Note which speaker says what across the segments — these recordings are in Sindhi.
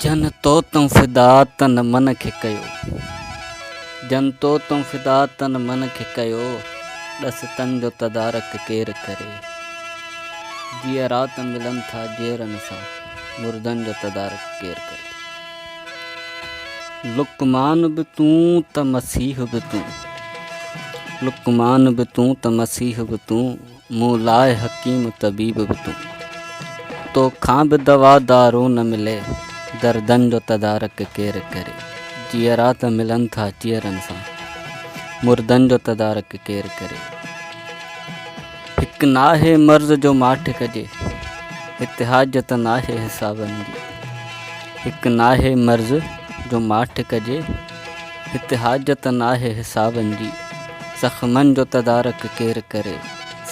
Speaker 1: جن تو تون فدا تن من کي ڪيو. جن تو تون فدا تن من کي ڪيو، ڏس تن جو تدارڪ ڪير ڪري. جيئرا ته ملن ٿا جيئرن سان، مردن جو تدارڪ ڪير ڪري. لقمان به تون ته مسيح به تون. لقمان به تون ته مسيح به تون. مون لاء حڪيم طبيب به تون. تو کان به دوا دارو نه ملي، دردن جو تدارڪ ڪير ڪري. جيئرا ته ملن ٿا جيئرن سان، مردن جو تدارڪ ڪير ڪري. هڪ ناهي مرض جو ماٺ ڪجي، هت حاجت ناهي حسابن جي. هڪ ناهي مرض جو ماٺ ڪجي، هت حاجت ناهي حسابن جي. زخمن جو تدارڪ ڪير ڪري،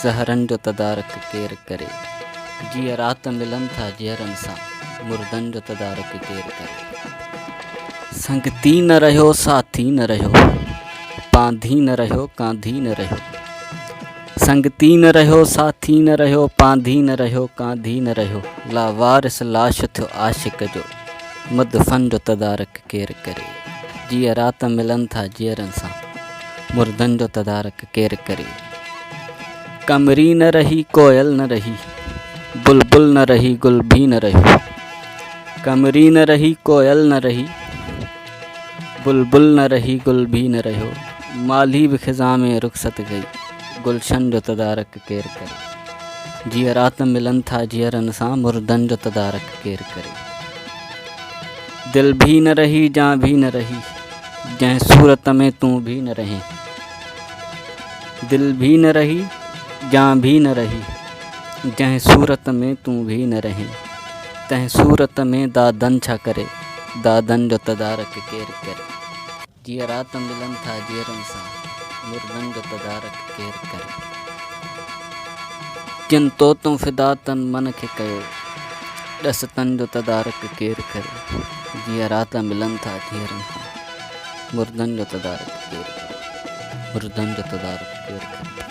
Speaker 1: زهرن جو تدارڪ ڪير ڪري. جيئرا ته ملن ٿا جيئرن سان، مردن جو تدارڪ ڪير ڪري. سنگتي نه رهيو ساٿي نه رهيو، پانڌي نه رهيو ڪانڌي نه رهيو. سنگتي نه رهيو ساٿي نه رهيو، پانڌي نه رهيو ڪانڌي نه رهيو. لاوارث لاش ٿيو عاشق جو، مدفن جو تدارڪ ڪير ڪري. جيئرا ته ملن ٿا جيئرن سان، مردن جو تدارڪ ڪير ڪري. قمري نه رهي ڪوئل نه رهي، بلبل نه رهي گل ڀي نه رهيو. قمري نه رهي ڪوئل نه رهي، بلبل نه رهي گل ڀي نه رهيو. مالهي به خزان ۾ رخصت گئي، گلشن جو تدارڪ ڪير ڪري. جيئرا ته ملن ٿا جيئرن سان، مردن جو تدارڪ ڪير ڪري. دل ڀي نه رهي جان ڀي نه رهي، جنهن صورت ۾ تون ڀي نه رهين. دل ڀي نه رهي جان ڀي نه رهي، جنهن صورت ۾ تون ڀي نه رهين. تنهن صورت ۾ دادن ڇا ڪري، دادن جو تدارڪ ڪير ڪري. جيئرا ته ملن ٿا جيئرن سان، مردن جو تدارڪ ڪير ڪري. جن تو تون فدا تن من کي ڪيو، ڏس تن جو تدارڪ ڪير ڪري. جيئرا ته ملن ٿا جيئرن سان، مردن جو تدارڪ ڪير ڪري. مردن جو تدارڪ ڪير ڪري.